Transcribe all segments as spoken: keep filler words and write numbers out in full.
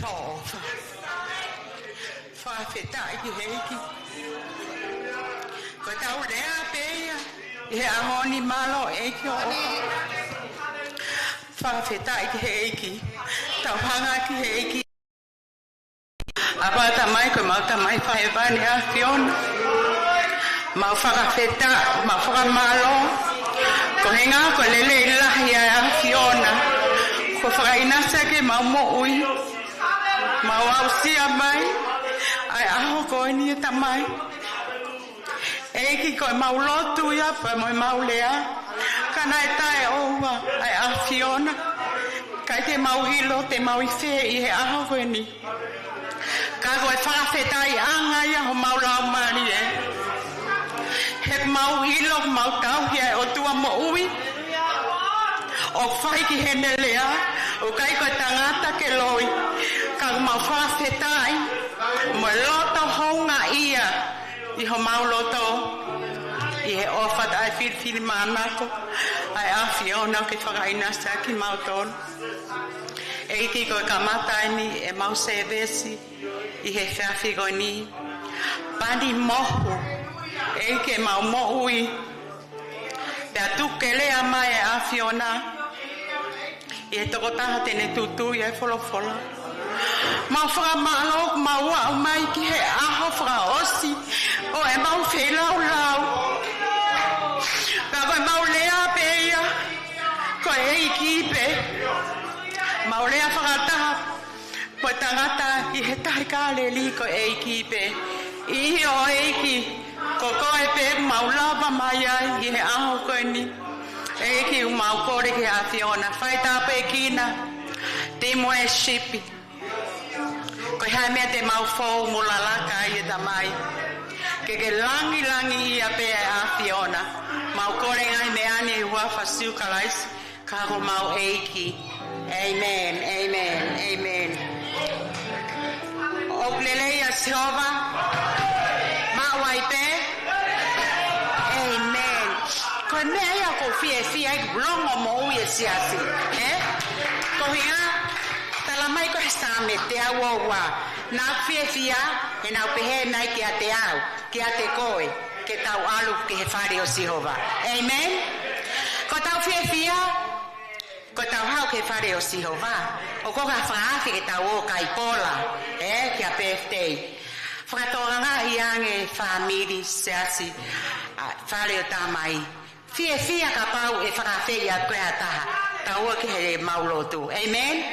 ʻofa. Fakafetaʻi ki he ʻEiki. Ko ʻetau lea pē ia ʻi he ʻaho ni, mālō ʻEiki ʻo ʻofa. Fakafetaʻi ki he ʻEiki. Tau hanga ki he ʻEiki. ʻApā Tamai, ko ʻemau Tamai Fakahēvani ʻa e ʻAfiona. Mau fakafetaʻi, mau fakamālō. Ko e ʻuhinga ko e lelei lahi ʻa e ʻAfiona. Kuo fakaʻinasi ʻaki ʻemau moʻui. Mau aʻusia mai ʻa e ʻaho ko eni ʻe Tamai. ʻEiki, ko ʻemau lotu ia pea mo ʻemau lea, ka naʻe taʻeʻoua ʻa e ʻAfiona. ʻIkai te mau ʻilo te mau ʻi fē ʻi he ʻaho ko eni. Ka ko e fakafetaʻiʻanga ia homau laumālie. He mau ʻilo, mau tauhi ʻa e ʻOtua moʻui. ʻOku fai ki heʻene lea, ʻoku ʻikai ko e tangata ke loi. Ka mau fakafetaʻi mo e loto houngaʻia ʻi homau loto, ʻi he ʻofa taʻefilifilimānako ʻa e ʻAfiona ke fakaʻinasi ʻaki kimautolu. ʻEiki, ko e kamata eni ʻemau sēvesi ʻi he efiafi ko eni. Pani mohu, ʻEiki, ʻemau moʻui. Pea tuku ke lea mai ʻa e ʻAfiona ʻi he tokotaha te ne tuʻutuʻu ʻa e folofola. Mau fakamālō, mau aʻu mai ki he ʻaho fakaʻosi ʻo ʻemau feilaulau. Pea ko ʻemau lea pē ia, ko e ʻEiki pē. Mau lea fakataha mo e tangata ʻi he Tahi Kāleli, ko e ʻEiki pē. ʻIo ʻEiki, ko koe pē mau lava mai ai ʻi he ʻaho ko eni. ʻEiki, mau kole ki he ʻAfiona, fai tāpuekina, team worship. Ko e hā e meʻa te mau fou mo lalaka ai ʻe Tamai. Ke ke langilangiʻia pē ʻa e ʻAfiona. Mau kole ngaahi meʻa ni ʻi he huafa ʻo Sīsū Kalaisi, ka ko homau ʻEiki. ʻĒmeni, ʻēmeni, ʻēmeni. ʻOku lelei ʻa Sihova, maʻu ai pē. ʻĒmeni. Ko e meʻa ia ʻoku ou fiefia ai, longo moʻui e siasi, ē? Ko e ʻuhinga, tala mai ko e Saame teau ua ua. Naʻa ku fiefia, he naʻa ku pehē mai kiate au, kiate koe, ke tau ʻalu ki he fale ʻo Sihova. ʻĒmeni. Ko ʻetau fiefia, ko ʻetau haʻu ki he fale ʻo Sihova, ʻoku ʻikai ko ha fakaafe ke tau ō kai pola, ē, ki ha birthday. Fakatokangaʻi ange fāmili, siasi, ʻa, fale ʻo Tamai. Fiefia kapau ʻe fakaafeʻi ʻa koe ʻe ha taha, tau ō ki heʻemau lotu. ʻĒmeni.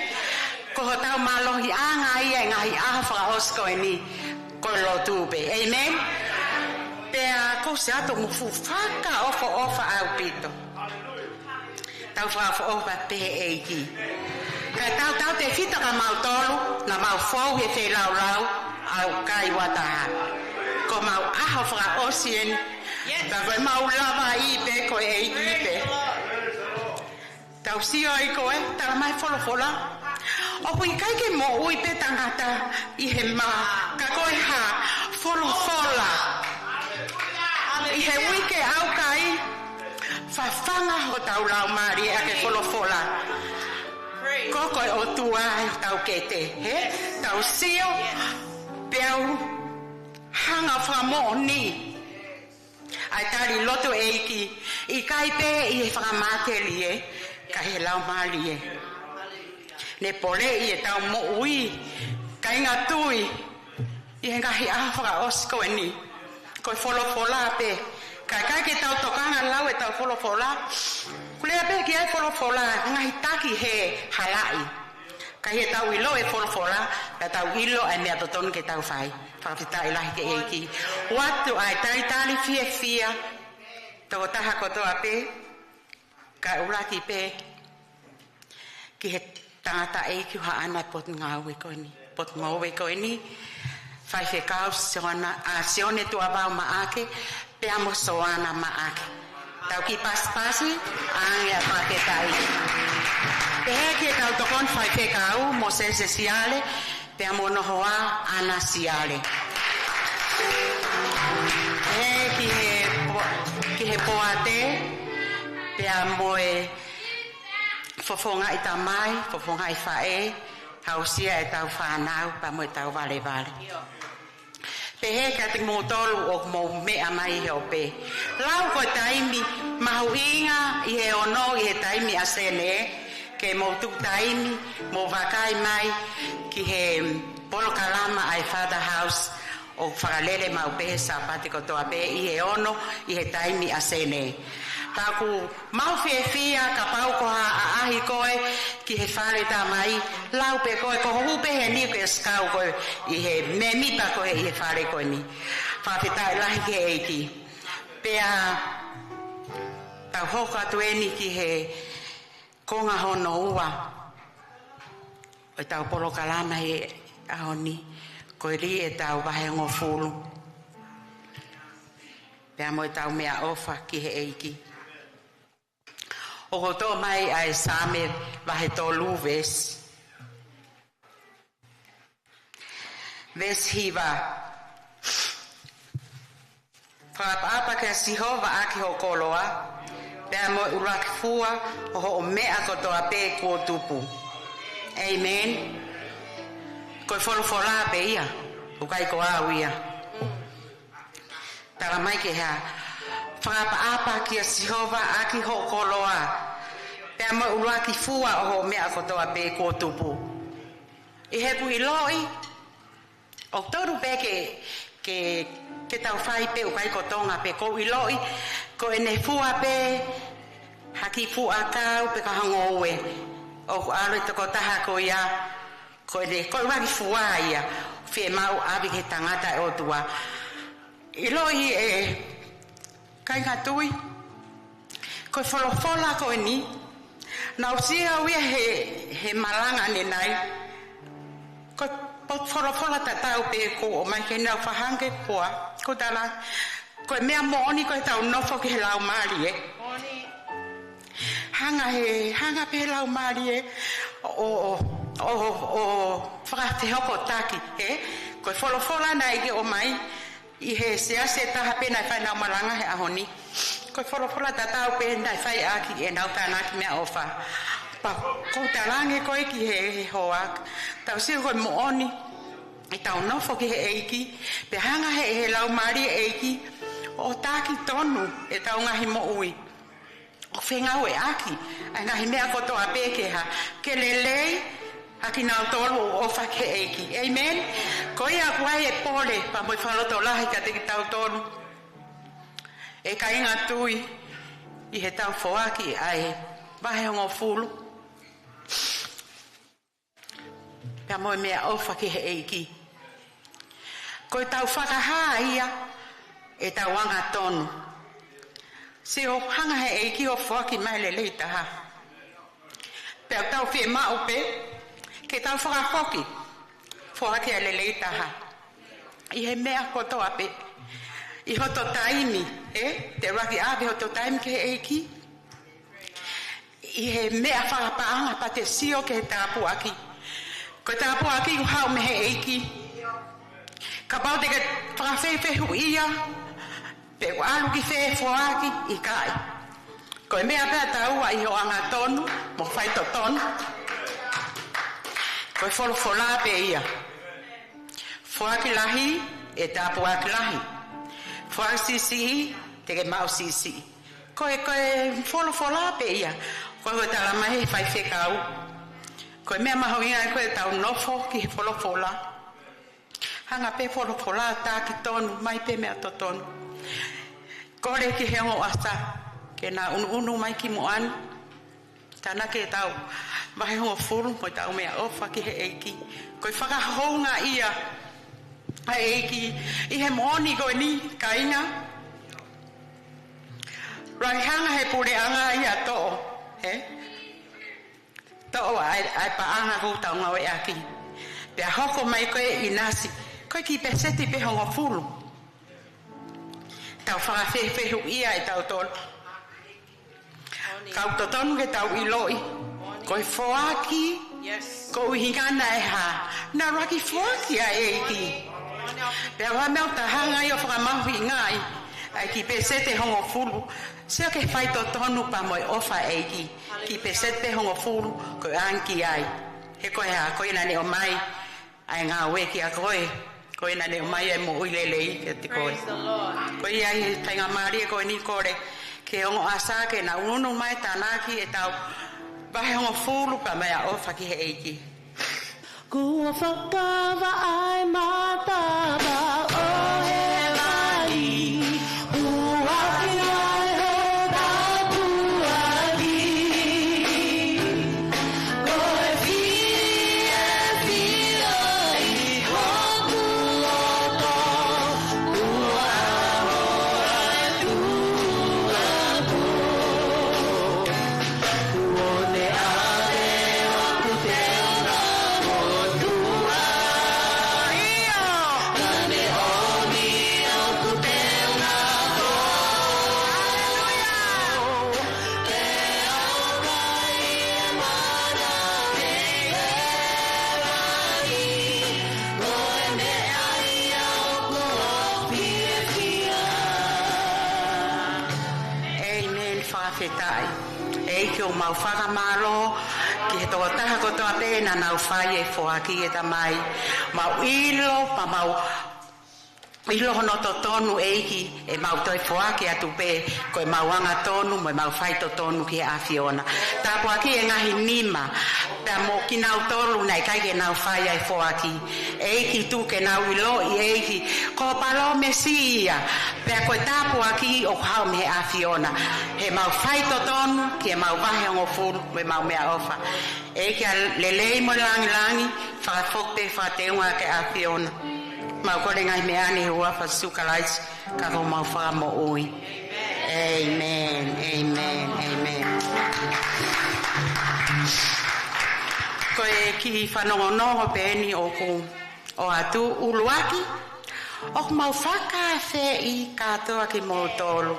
Ko hotau mālohiʻanga ia ʻi he ngaahi ʻaho fakaʻosi ko eni, ko e lotu pē. ʻĒmeni. Pea ʻoku ou sio atu mo fuʻu fakaʻofoʻofa ʻaupito. Tau fakaʻofoʻofa pē he ʻEiki. Kae tautautefito kia mautolu naʻa mau fou he feilaulau ʻa e kai ua taha. Ko homau ʻaho fakaʻosi eni. Yes. Ka ko ʻemau lavaʻi pē ko e ʻEiki pē. Tau sio ai ko e tala mai folofola. ʻOku ʻikai ke moʻui pē tangata ʻi he mā, ka ko e hā? Folofola. ʻI he uike ʻaukai, fafanga hotau laumālie ʻaki e folofola. Ko e ʻOtua ʻi hotau kete, he? Tau sio, pea u hanga fakamoʻoni ʻa e tali lotu ʻEiki, ʻikai pē ʻi he fakamatelie, ka ʻi he laumālie. Ne poleʻi ʻetau moʻui, kāinga tui, ʻi he ngaahi ʻaho fakaʻosi ko eni. Ko e folofola pē. Ka ʻikai ke tau tokanga lau ʻetau folofola. Kuo lea pē ki ai folofola, ngaahi taki he halaʻi. Ka ʻi heʻetau ʻilo e folofola, ka tau ʻilo ʻa e meʻa totonu ke tau fai. Fakafetaʻi lahi ki he ʻEiki. ʻOatu ʻa e talitali fiefia, tokotaha kotoa pē, kae ʻuluaki pē ki he tangataʻeiki ʻoku haʻana e potungāue ko eni. Potungāue ko eni, faifekau Siona, ʻa Sione Tuʻavau Maʻake, pea mo Soana Maʻake. Tau kiʻi pasipasi ange ʻa e fakafetaʻi. Pehē ki heʻetau tokoni faifekau, Mōsese Siale, pea mo hono hoa, ʻAna Siale. Pehē ki he po-, ki he poate, pea mo e fofongaʻi tamai, fofongaʻi faʻē, Aʻusia ʻetau fānau pea mo ʻetau valevale. Pehē kiate kimoutolu ʻoku mou meʻa mai he ope. Lau ko e taimi mahuʻinga ʻi he ono ʻi he taimi ʻa Sene, ke mou tuku taimi, mou vakai mai ki he polokalama ʻa e Father's House ʻoku fakalele maʻu pē he Sāpate kotoa pē ʻi he ono ʻi he taimi ʻa Sene. Pea ʻoku mau fiefia kapau ko ha ʻaʻahi koe ki he fale tamai, lau pē koe, ko hoʻo hū pē heni ke sikau koe ʻi he mēmipa koe ʻi he fale ko eni. Fakafetaʻi lahi ki he ʻEiki. Pea tau hoko atu eni ki he konga hono ua ʻo ʻetau polokalama he ʻaho ni, ko e lī ʻetau vahehongofulu. Pea mo ʻetau meʻaʻofa ki he ʻEiki. ʻOku ou toʻo mai ʻa e Saame vahe tolu veesi. Veesi hiva. Fakaʻapaʻapa kia Sihova ʻaki hoʻo koloa, pea mo e ʻuluaki fua ʻo hoʻo meʻa kotoa pē kuo tupu. ʻĒmeni. Ko e folofola pē ia, ʻoku ʻikai ko au ia. Tala mai ke hā, fakaʻapaʻapa kia Sihova ʻaki hoʻo koloa, pea mo e ʻuluaki fua ʻo hoʻo meʻa kotoa pē kuo tupu. ʻI heʻeku ʻiloʻi, ʻoku tonu pē ke, ke, ke tau fai pē ʻoku ʻikai ko Tonga pē, ʻoku ou ʻiloʻi, ko ʻene fua pē, ha kiʻi fuʻu ʻakau pe ko ha ngoue. ʻOku ʻalu e tokotaha ko ia, ko ʻene, ko e ʻuluaki fua ia, fiemaʻu ʻave ki he tangata ʻa e ʻOtua. ʻIloʻi ʻe kāinga tui, ko e folofola ko eni, naʻá ku sio au ia he, he malanga ʻanenai. Ko e po-, folofola tatau pē ʻoku ʻomai ke nau fahangke koa, ko tala, ko e meʻa moʻoni ko ʻetau nofo ki he laumālie. Hanga he, hanga pē he laumālie ʻo, ʻo, ʻo, ʻo fakafehokotaki, ē? Ko e folofola naʻe ʻomai, ʻi he siasi ʻe taha pē naʻe fai ʻenau malanga he ʻaho ni. Ko e folofola tatau pē naʻe fai ʻaki ʻenau tānaki meʻaʻofa. Pea ʻoku ou talaange ko ē ki he, he hoa, tau sio ko e moʻoni, ʻetau nofo ki he ʻEiki, pea hanga he, he laumālie ʻo e ʻEiki ʻo taki tonu ʻetau ngaahi moʻui. ʻO fengāueʻaki ʻa e ngaahi meʻa kotoa pē ke hā, ke lelei ʻa kinautolu ʻoku ʻofa ki he ʻEiki. ʻĒmeni. Ko ia ʻoku ʻai e pole, pea mo e fakalotolahi kiate kitautolu, ʻe kāinga tui, ʻi heʻetau foaki ʻa e vahehongofulu pea mo e meʻaʻofa ki he ʻEiki. Ko ʻetau fakahā ia ʻetau angatonu. Sio, hanga he ʻEiki ʻo foaki mai e lelei taha. Pea ʻoku tau fiemaʻu pē ke tau fakafoki, foaki e lelei taha ʻi he meʻa kotoa pē. ʻI hoto taimi, ē? Te u ʻuluaki ʻave hoto taimi ki he ʻEiki. ʻI he meʻa fakapaʻanga pea te sio ki he tāpuaki. Ko e tāpuaki ʻoku haʻu mei he ʻEiki. Kapau te ke fakafefehuʻia pe ʻoku ʻalu ki fē e foaki, ʻikai. Ko e meʻa pē ʻa taua ʻi hoʻo angatonu mo faitotonu. Ko e folofola pē ia. Foaki lahi, ʻe tāpuaki lahi. Foaki siʻisiʻi, te ke maʻu siʻisiʻi. Ko e, ko e folofola pē ia. Ko e, ko e tala mai he faifekau. Ko e meʻa mahuʻinga ko ʻetau nofo ki he folofola. Hanga pē folofola taki tonu, mai pē meʻa totonu. Kole ki he ongo ʻasa, ke na unuunu mai ki muʻa ni. Tānaki ʻetau vahehongofulu mo ʻetau meʻaʻofa ki he ʻEiki. Ko e fakahoungaʻia ʻa e ʻEiki ʻi he moʻoni ko eni, kāinga. Rai hanga he puleʻanga ia ʻo toʻo, ē? Toʻo ʻa e, ʻa e paʻanga ʻoku tau ngāueʻaki. Pea hoko mai ko ē ʻinasi, ko e kiʻi peseti pē hongofulu. Tau fakafefehuʻia ʻe tautolu. Ka ʻoku totonu ke tau ʻiloʻi, ko e foaki, yes, ko e ʻuhinga naʻe hā, naʻe ʻuluaki foaki ʻa e ʻEiki. Pea ʻoku ʻi ai e meʻa ʻoku tau hanga ai ʻo fakamahuʻingaʻi ʻa e kiʻi peseti hongofulu. Sio ki he faitotonu pea mo e ʻofa ʻa e ʻEiki. Kiʻi peseti pē hongofulu, ko e ʻaonga ki ai. He ko e hā, ko ia naʻa ne ʻomai ʻa e ngāue kiate koe. Ko ia naʻa ne ʻomai ʻa e moʻui lelei kiate koe. Praise the Lord. Ko ia ʻi he faingamālie ko eni, kole ke ongo ʻasa ke na ʻunu mai tānaki ʻetau vahehongofulu pea meʻaʻofa ki he ʻEiki. Kuo fakavaʻa e matavai ʻo hēvani, ʻuluaki ʻa e tāpuaki. Ko e fili ʻe fili ʻi hoku loto, kuo ʻaho e tuʻuako. Kuo ne ʻave hoku teunga motuʻa. ʻIo. Naʻa ne ʻomi hoku teunga kotoa. Haleluia. Pea ʻoku ʻikai mana mei hēvani, ko e meʻa ia ʻoku ou fiefia. ʻĒmeni, fakafetaʻi. ʻEiki, ʻoku mau fakamālō ki he tokotaha kotoa pē naʻa nau fai e foaki, ʻe Tamai. Mau ʻilo, pea mau ʻilo hono totonu, ʻEiki, ʻemau toe foaki atu pē ko ʻemau angatonu mo ʻemau faitotonu ki he ʻAfiona. Tāpuakiʻi e ngaahi nima, pea mo kinautolu naʻe ʻikai ke nau fai ʻa e foaki. ʻEiki, tuku ke nau ʻiloʻi, ʻEiki, ko e palōmesi ia, pea ko e tāpuaki ʻoku haʻu mei he ʻAfiona. Heʻemau faitotonu ki heʻemau vahehongofulu mo ʻemau meʻaʻofa. ʻEiki, ʻa e lelei mo e langilangi, fakafoki pē fakateunga ki he ʻAfiona. Mau kole e ngaahi meʻa ni ʻi he huafa ʻo Sīsū Kalaisi, ka ko homau Fakamoʻui. ʻĒmeni, ʻēmeni, ʻēmeni. Ko e kiʻi fanongonongo pē eni ʻoku ʻoatu. ʻUluaki, ʻoku mau fakaafeʻi kātoa kimoutolu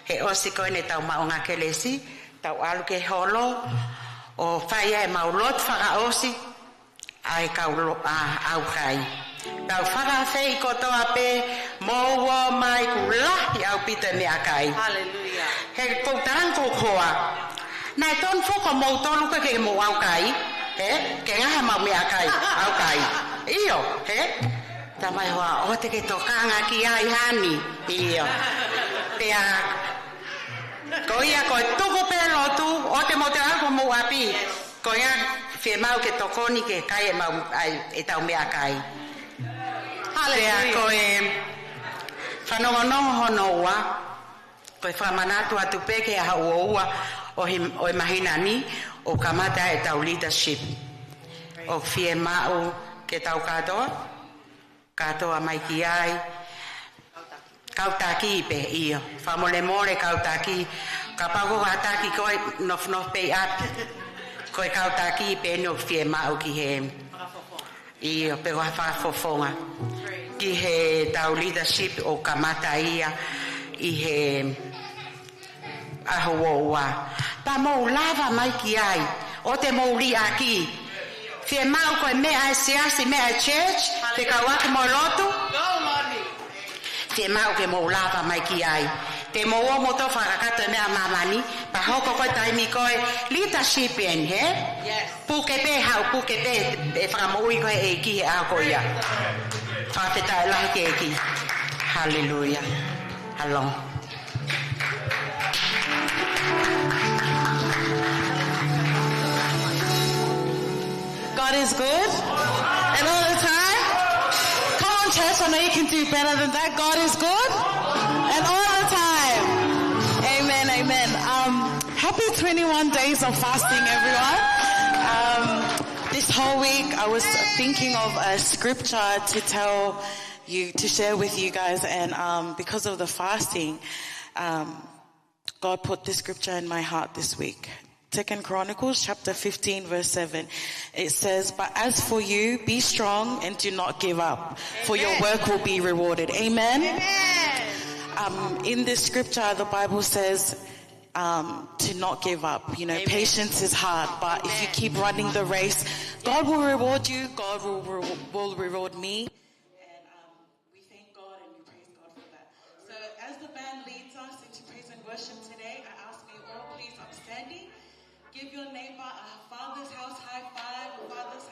he ʻosi ko eni ʻetau maʻuʻanga kelesi, tau ʻalu ki he holo ʻo fai ai ʻemau lotu fakaʻosi ʻa e kau lo-, ʻa, ʻaukai. Tau fakaafeʻi kotoa pē, mou ō mai, kuo lahi ʻaupito e meʻakai. Haleluia. He ʻoku ou tala ange ki hoku hoa, naʻe tonu foki ʻo mou tolu ko ē ke mou ʻaukai, he? Ke ngaohi ʻemau meʻakai, ʻaukai. ʻIo, he? Talamai hoa, ʻoua te ke tokanga ki ai, hani. ʻIo. Pea ko ia, ko e tuku pē lotu, ʻoua te mou tala ange ki homou ʻapi. Ko ia, fiemaʻu ke tokoni ke kai ʻemau, ʻai, ʻetau meʻakai. Haleluia. Pea ko e fanongonongo hono ua, ko e fakamanatu atu pē ki he ʻaho ua ua ʻo e, ʻo e māhina ni, ʻoku kamata ai ʻetau leadership. ʻOku fiemaʻu ke tau kātoa, kātoa mai ki ai. Kau taki pē, ʻio. Fakamolemole kau taki. Kapau ko ha taki ko ē nofonofo pē ʻi ʻapi. Ko e kau taki pē eni ʻoku fiemaʻu ki he, ʻio, pe ko ha fakafofonga ki heʻetau leadership ʻoku kamata ia ʻi he ʻaho ua ua. Pea mou lava mai ki ai, ʻoua te mou liʻaki. Fiemaʻu ko e meʻa ʻa e siasi, meʻa ʻa e church, fekauʻaki mo e lotu. Fiemaʻu ke mou lava mai ki ai. Te mou ō mou toe fakakakato e meʻa ʻa māmani, pea hoko ko e taimi ko e leadership eni, he? Yes. Puke pē, haʻu puke pē e fakamoʻui ko ē ʻa e ʻEiki he ʻaho ko ia. Fakafetaʻi lahi ki he ʻEiki. Haleluia. Alo. God is good. And all the time. Come on, church, I know you can do better than that. God is good. And all the time. Amen, amen. Um, happy twenty-one days of fasting, everyone. Um, this whole week, I was thinking of a scripture to tell you, to share with you guys, and, um, because of the fasting, um, God put this scripture in my heart this week. Second Chronicles chapter fifteen, verse seven. It says, "But as for you, be strong and do not give up, for your work will be rewarded." Amen? Amen. Um, in this scripture, the Bible says, um, to not give up. You know, patience is hard, but if you keep running the race, God will reward you. God will, will, will reward me. And, um, we thank God and we praise God for that. So as the band leads us into praise and worship today, I ask you all, please, upstanding, give your neighbor a father's house high five, a father's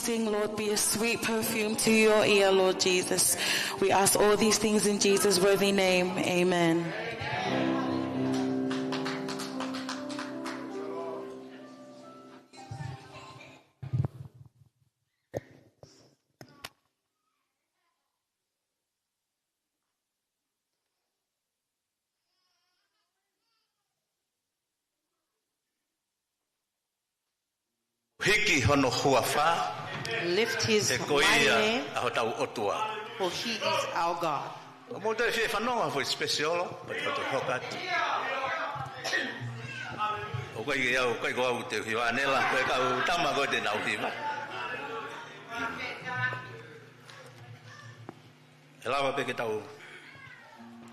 Sing, Lord, be a sweet perfume to your ear, Lord Jesus. We ask all these things in Jesus' worthy name. Amen. Hiki hono huafa. Lift his mighty name. He ko ia ʻa hotau ʻOtua. For he is our God. ʻOku mou toe fie fanongo ha foʻi special, ʻo te hoka atu. ʻOku ʻikai ke au, ʻikai ko au te u hiva, Nela, ko e kau tama ko ē te nau hiva. ʻE lava pē ke tau,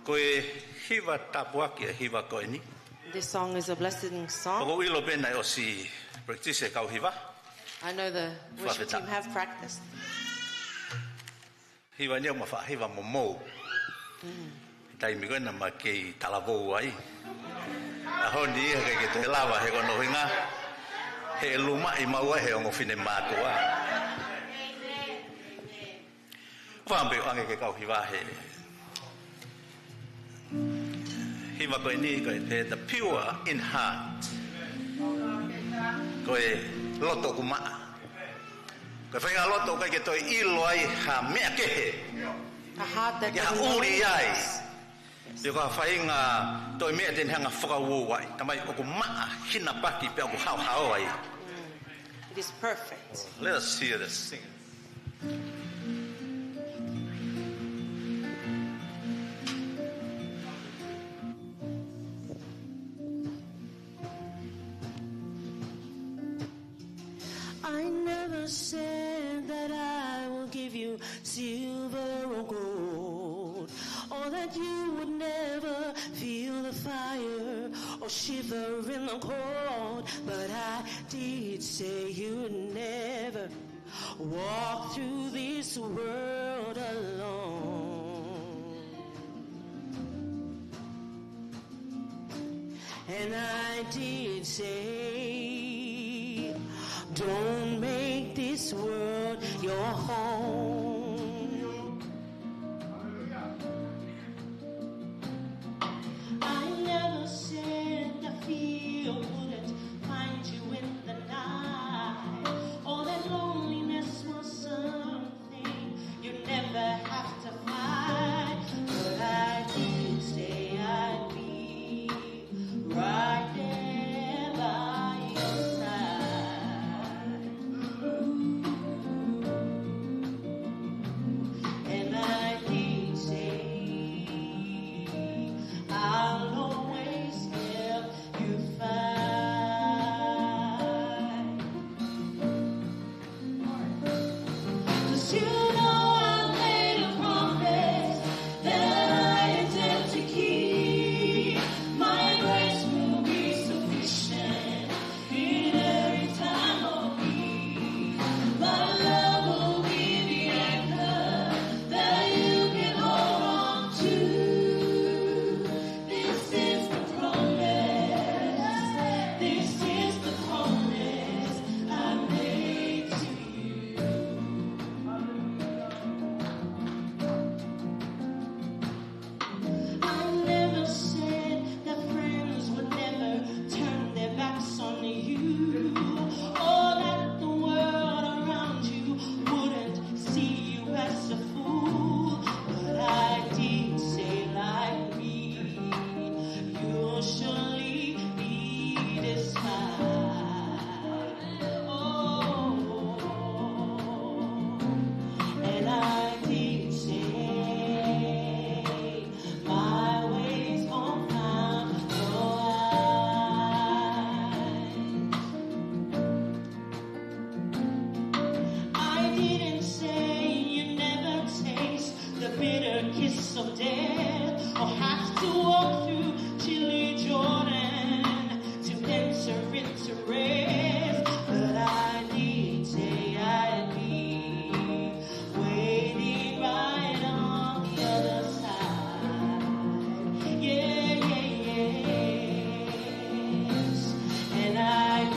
ko e hiva tāpuaki ʻa e hiva ko eni. This song is a blessing song. ʻOku ou ʻilo pē naʻe ʻosi practice e kau hiva. I know the worship team have practiced. Hiva ni ʻoku ma faʻa hiva mo mou. Mm. Taimi ko ē naʻa ma kei talavou ai. ʻAho ni ʻikai ke toe lava he ko hono ʻuhinga he ʻe lumaʻi maua he ongo finemātuʻa. Fāmili, ʻoange ke kau hiva he hiva ko eni, ko e pē, the pure in heart. Ko e loto ʻoku maʻa. Ko e faʻahinga loto ʻoku ʻikai ke toe ʻilo ai ha meʻa kehe. A heart that doesn't know anything else. Ke ha ʻuli ai. Pe ko ha faʻahinga toe meʻa te ne hanga ʻo fakauouaʻi. Tamai, ʻoku maʻa hinapaki pea ʻoku haohaoa ia. Mm. It is perfect. Let us hear this singing. I never said that I will give you silver or gold, or that you would never feel the fire or shiver in the cold, but I did say you never walk through this world alone. And I did say, don't make this world your home. I never said that fear wouldn't find you in the night, or that loneliness was something you never have to fight, but I did say I'd be right there by your side. And I did say I'll always help you fight. 'Cause you know I made a promise that I intend to keep. My grace will be sufficient in every time of need. My love will be the anchor that you can hold on to. This is the promise. This is the promise I made to you. I never said that friends would never turn their backs on you, or that the world around you wouldn't see you as a fool. But I did say, like me, you'll surely be despised. Oh, and I did say, my ways confound your eyes. I didn't say you never taste the bitter kiss of death, or have to walk through chilly Jordan to enter into rest. But I did say I'd be waiting right on the other side. Yeah, yeah, yes. And I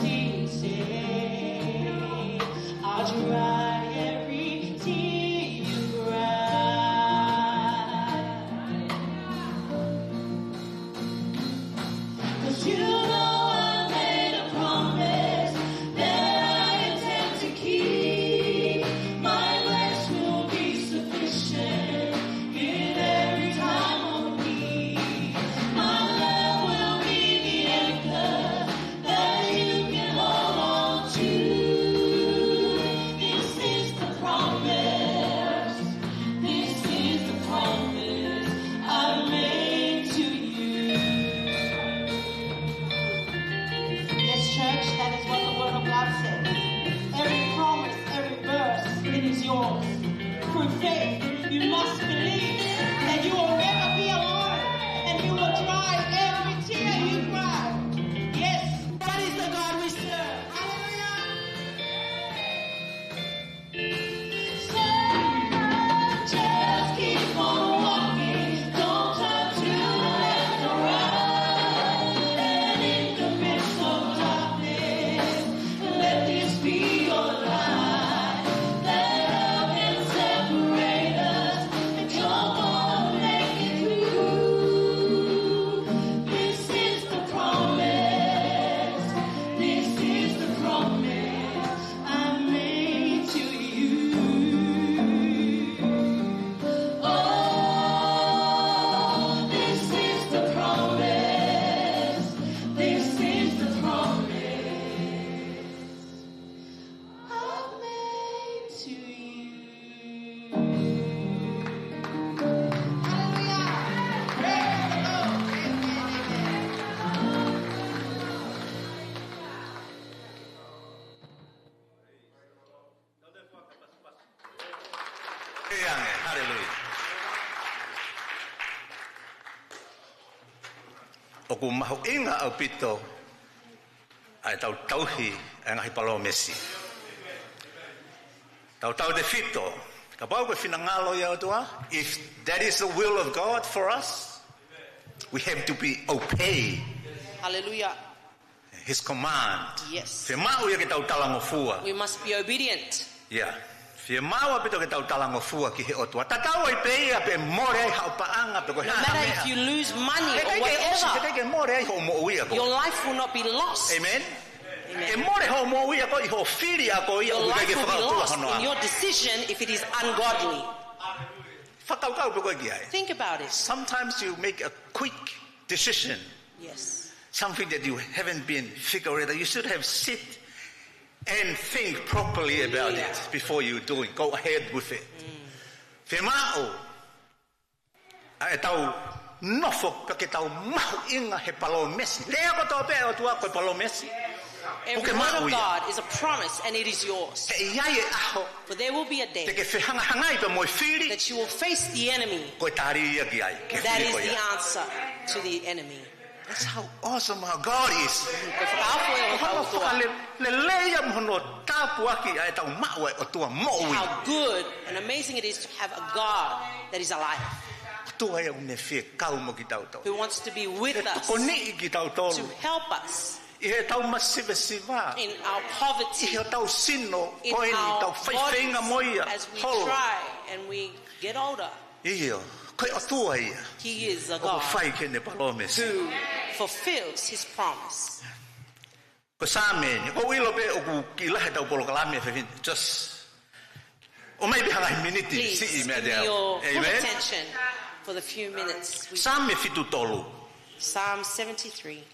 did say I'll try You must believe that you will never be alone and you will dry every tear you cry. Yes, that is the God we serve. Hallelujah. So just keep on walking. Don't turn to the left or right. And in the midst of darkness, let this be your light. That love can separate us and trouble make it through. This is the promise. This is the promise I made to you. Oh, this is the promise. This is the promise I've made to you. Hallelujah. Praise the Lord. Amen, amen. Haleluia. ʻOku mahuʻinga ʻaupito ʻa e tau tauhi ʻa e ngaahi palōmesi. Tautautefito, kapau ko e finangalo ia ʻOtua, if that is the will of God for us, we have to be obey Hallelujah. His command. Yes. Fiemaʻu ia ke tau talangofua. We must be obedient. Yeah. Fiemaʻu ʻaupito ke tau talangofua ki he ʻOtua. Tatau ai pē ia pe mole ai haʻo paʻanga pe ko e No hā ha matter meʻa. If you lose money or He ʻikai ke ʻosi, he whatever, ʻikai ke mole ai hoʻo moʻui ʻa koe. Your life will not be lost. Amen. Amen. ʻE mole hoʻo moʻui ʻa koe ʻi hoʻo fili ʻa koe ia Your ʻoku ʻikai life ke will be fakautua lost hono in ʻAlo. Your decision if it is ungodly. Fakakaukau pē koe ki ai. Think about it. Sometimes you make a quick decision. Yes. Something that you haven't been figured out. You should have sit and think properly about Hallelujah. It before you do it. Go ahead with it. Mm. Fiemaʻu ʻa e tau nofo pea ke tau mahuʻinga he palōmesi. Lea kotoa pē ʻa e ʻOtua ko e palōmesi. Every Puke word maʻu of ia. God is a promise and it is yours. He ʻe ʻi ai e ʻaho For there will be a te day ke fehangahangai pea mo e fili. That you will face the enemy. Ko e tali ia ki ai, ki he That fili is ko the ia. Answer to the enemy. That's how awesome our God is. Ko e fakaofo ʻa e Ko hono ʻOtua. Fakalelei ia mo hono tāpuaki ʻa e tau maʻu ʻa e ʻOtua moʻui. How good and amazing it is to have a God that is alive. ʻOtua ia ʻoku ne fie kau mo kitautolu. Who wants to be with Ne us, tokoniʻi kitautolu. To help us ʻI he tau masivesiva. In our poverty, ʻI he tau sino, in ko eni our tau faifeinga bodies, mo ia, as we holo. Try and we get older. ʻIo, ko e ʻOtua ia. He is a ʻOku God fai ki heʻene palōmesi. Who fulfills his promise. Ko e Saame ni, ʻoku ou ʻilo pē ʻoku kiʻi lahi ʻetau polokalama he efiafi ni. Just, ʻomai pē ha ngaahi miniti, Please, siʻi give me meʻa te au. Your full Amen. Attention for the few minutes. We Saame fitu tolu. Psalm seventy-three.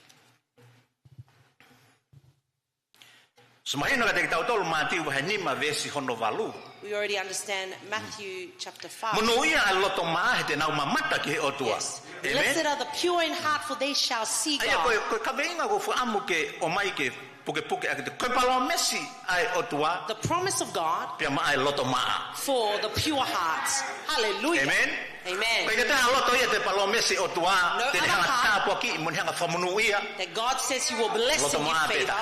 Mahino kiate kitautolu Mātiu vahe nima veesi hono valu. We already understand Matthew chapter five. Monūʻia ʻa e loto maʻa he te nau mamata ki he ʻOtua. Yes. Amen. Blessed are the pure in heart, for they shall see God. ʻA ia ko e, ko e kaveinga ʻoku ou fakaʻamu ke ʻomai ke pukepuke ʻaki ʻa e, ko e palōmesi ʻa e ʻOtua. The promise of God Pea maʻa e loto maʻa. For the pure heart. Hallelujah. Amen. Amen. ʻIkai ke toe ha loto ia te palōmesi ʻOtua, No te ne other hanga heart tāpuakiʻi, mo ne hanga fakamonūʻia. That God says he will bless Loto and give maʻa pē favor, tā.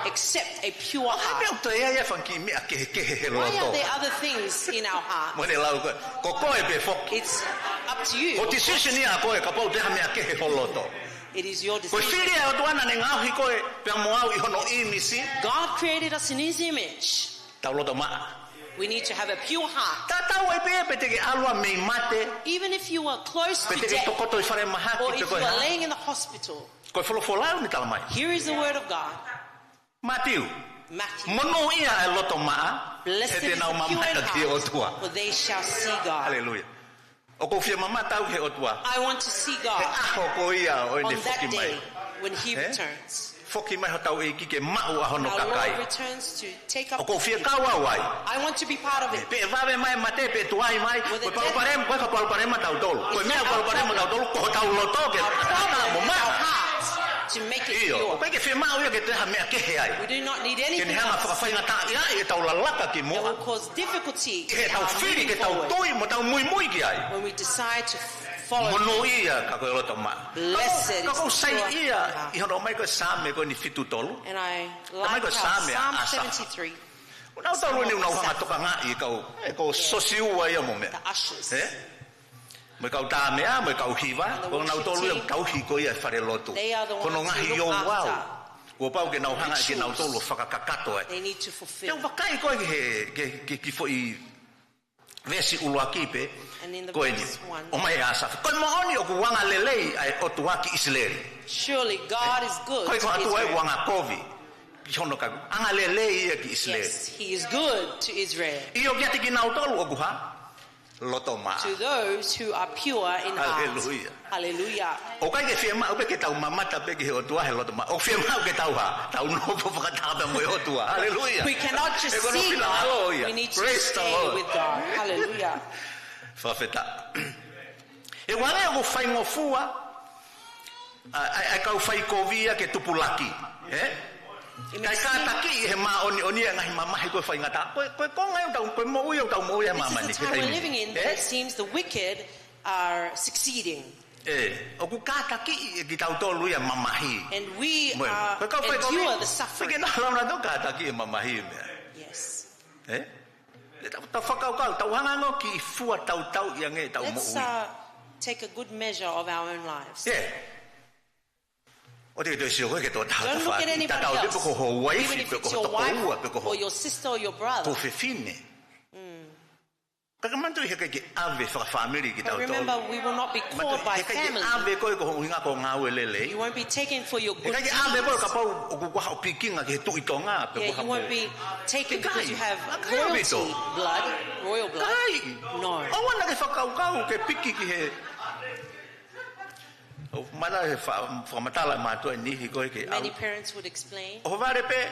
Except a pure heart. Ko e hā e meʻa ʻoku toe ʻi ai e fanga kiʻi meʻa kehekehe he Why loto? Are there other things in our heart? Mo ne lau ko e, ko koe pē foki. It's up to you. Ko e decision ia ʻa koe, kapau te ha meʻa kehe ho loto. It is your decision. Ko e fili ʻa e ʻOtua naʻa ne ngaohi koe, pea mo au ʻi hono ʻīmisi. God created us in his image. Tau loto maʻa. We need to have a pure heart. Tatau ai pē pe te ke ʻalu ā mei mate. Even if you are close to death, Pe te ke tokoto ʻi fale mahaki, or pe if ko e you are hā. Laying in the hospital, Ko e folofola ʻoku ne tala mai. Here is the word of God. Mātiu. Matthew. Monūʻia ʻa e loto maʻa, Blessed he te is nau the pure in mamata ki he heart, ʻOtua. For they shall see God. Haleluia. ʻOku ou fie mamata au ki he ʻOtua. I want to see God He ʻaho ko ia ʻo ʻene on that foki mai. Day when he Ē? Returns. Foki mai hotau ʻEiki ke maʻu ʻa hono Our kakai. Lord returns to take up ʻOku ou fie the kau au ai. I want to be part of it. Pe ʻe vave mai mate, pe ʻe tuai mai, Whether ko e palopalema, death ko e palopalema tautolu. Ko e Is meʻa that our palopalema problem? Tautolu, ko hotau loto ke Our problem mo is maʻa. Our hearts. to make it pure. ʻIo, ʻoku ʻikai ke fiemaʻu ia ke toe ha meʻa kehe ai. We do not need anything else. Ke ne hanga ʻo fakafaingataʻaʻi ʻetau lalaka ki muʻa. That will cause difficulty in our moving forward. ʻI heʻetau fili ke tau tui mo tau muimui ki ai. When we decide to f-, follow him. Monūʻia ka ko e loto maʻa. Blessed is the pure in heart. Ka ʻoku ou saiʻia ʻi hono ʻomai ko e Saame ko eni fitu tolu. And I like how Psalm seventy-three. Ka mai ko e Saame ʻa ʻAsafa. Ko nautolu eni ʻoku nau hanga ʻo tokangaʻi e kau, e kau sosiua ia mo meʻa. The ushers. Ē? Mo e kau tāmeʻa, mo e kau hiva, ko nautolu ia ʻoku tauhi ko ia e falelotu. They are the ones who look after the rituals. Ko hono ngaahi ouau. Kuo pau ke nau hanga ʻe kinautolu ʻo fakakakato ai. They need to fulfill. Te u vakai ko ē ki he, ki he, ki he, ki he foʻi veesi ʻuluaki pē, ko eni. And in the verse one. ʻOmai ʻe ʻAsafa. Ko e moʻoni ʻoku angalelei ʻa e ʻOtua ki ʻIsileli. Surely God is good to Israel. Ko e, ko e ʻOtua ʻoku angakovi ki hono kakai. Angalelei ia ki ʻIsileli. Yes, he is good to Israel. ʻIo kiate kinautolu ʻoku hā? Loto maʻa. To those who are pure in heart. Haleluia. Haleluia. ʻOku ʻikai ke fiemaʻu pē ke tau mamata pē ki he ʻOtua he loto maʻa. ʻOku fiemaʻu ke tau hā? Tau nofo fakataha pē mo e ʻOtua. Haleluia. We cannot just see God. He ko hono finangalo ia. We need to stay with God. Praise the Lord. Haleluia. Fakafetaʻi. ʻE ʻuhinga ʻoku faingofua ʻa, ʻa, ʻa e kau faikovi ia ke tupulaki, ē? It makes sense. Kae kātakiʻi he māʻoniʻoni ʻa e ngaahi mamahi ko e faingataʻa. Ko e, ko e konga ia ʻoku tau, ko e moʻui ia ʻoku tau moʻui ai he māmani, he taimi ni. This is the time we're living in, but it seems the wicked are succeeding. Ē, ʻoku kātakiʻi ʻe kitautolu ia mamahi. And we, uh, endure the suffering. Mo e, ko e kau faikovi, ʻikai ke nau lava nautolu kātakiʻi e mamahi meʻa. Yes. Ē? Tau, tau fakakaukau, tau hanga ange ʻo kiʻi fua tautauʻi ange ʻetau moʻui. Let's, uh, take a good measure of our own lives. Yeah. ʻOua te ke toe sio koe ki he tokotaha ʻo ho fāmili. Don't look at anybody else, tatau ai pē pe ko ho uaifi, pe ko ho tokoua, pe ko ho, even if it's your wife or your sister or your brother. Ko ho fefine. Mm. Ka ke manatuʻi he ʻikai ke ʻave fakafāmili kitautolu. But remember, we will not be called by family. Manatuʻi, he ʻikai ke ʻave koe ko ho ʻuhinga ko e ngāue lelei. You won't be taken for your good deeds. He ʻikai ke ʻave koe kapau ʻoku ʻi ai haʻo pikinga ki he Tuʻi Tonga, pe ko ha mo. Yeah, you won't be taken because you have royalty blood, royal blood. ʻIkai. No. ʻOua naʻa ke fakakaukau ke piki ki he. ʻOku mana he fa-, fakamatala ʻe he mātuʻa ʻe niʻihi ko ē ke ʻalu. Many parents would explain. ʻO vale pē,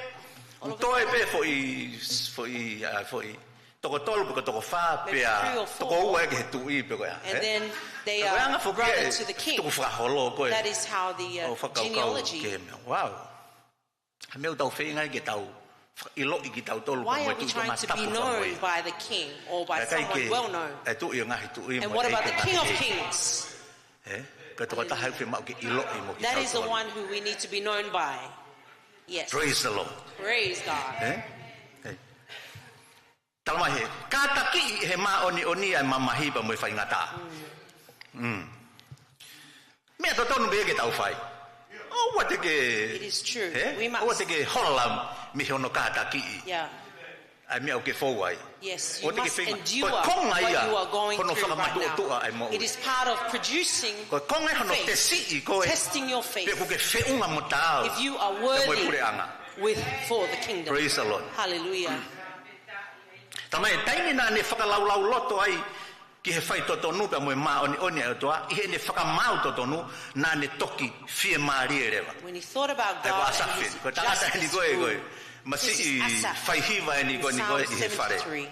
toe pē foʻi, foʻi, ʻa, foʻi toko tolu pe ko e toko fā, pea toko ua ʻe ki he tuʻi pe ko e hā, ē? Maybe three or four. And then they are brother to the king. Ko e anga foki ē, tukufakaholo ko ē. That is how the, uh, genealogy. ʻO fakakaukau ki he meʻa. Wow. He meʻa ʻoku tau feinga ai ke tau ʻiloʻi kitautolu pea mo e Tuʻi Tonga tapu ka mo ia. Why are we trying to be known by the king or by someone well known? Kae ʻikai ke, e tuʻi ʻo e ngaahi tuʻi mo e ʻEiki. And what about the King of Kings? Ē? Ko e tokotaha ʻoku fiemaʻu ke ʻiloʻi mo kitautolu. That is the one who we need to be known by. Yes. Praise the Lord. Praise God. Ē? Ē. Tala mai he, kātakiʻi he māʻoniʻoni ʻa e mamahi pea mo e faingataʻa. Mm. Mm. Meʻa totonu pē ke tau fai. ʻOua te ke, It is true. Ē? We must. ʻOua te ke hola mei hono kātakiʻi. Yeah. ʻA e meʻa ʻoku ke fou ai. Yes, you must endure what you are going through right now. ʻOua te ke feinga. Ko e konga ia hono fakamatuʻotuʻa ʻa e moʻui. It is part of producing faith, testing your faith. Ko e konga ia hono tesiʻi koe pe ʻoku ke feʻunga mo taau pea mo e puleʻanga. If you are worthy with, for the kingdom. Praise the Lord. Hallelujah. Tala mai, taimi naʻa ne fakalaulauloto ai ki he faitotonu pea mo e māʻoniʻoni ʻa e ʻOtua, ʻi heʻene fakamaau totonu, naʻa ne toki fiemālie leva. When he thought about God and his justice rule. ʻA ia ko ʻAsafa eni, ko e, ko e, ko e masiʻi faihiva eni ko eni ko ē ʻi he fale. This is Asaph seventy-three.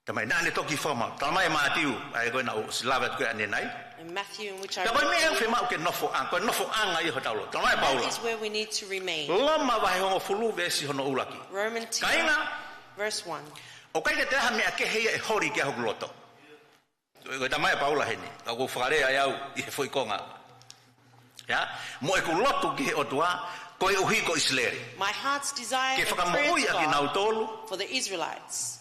Tala mai, naʻa ne toki fakamaau. Tala mai ʻe Mātiu, ʻa ia ko ē naʻa ku ʻosi lave atu ki ai ʻanenai. In Matthew, in which I read to you. Pea ko e meʻa ia ʻoku fiemaʻu ke nofoʻanga, ko e nofoʻanga ia hotau loto. Tala mai ʻe Paula. That is where we need to remain. Loma vahe hongofulu veesi hono ʻuluaki. Romans ten, verse one. Kāinga, ʻoku ʻikai ke toe ʻi ai ha meʻa kehe ia ʻe holi ki ai hoku loto. Ko e, ko e tala mai ʻe Paula heni, ka ʻoku ou fakalea ai au ʻi he foʻi konga. ʻIo, mo ʻeku lotu ki he ʻOtua, koeʻuhi ko ʻIsileli. My heart's desire and prayer to God for the Israelites.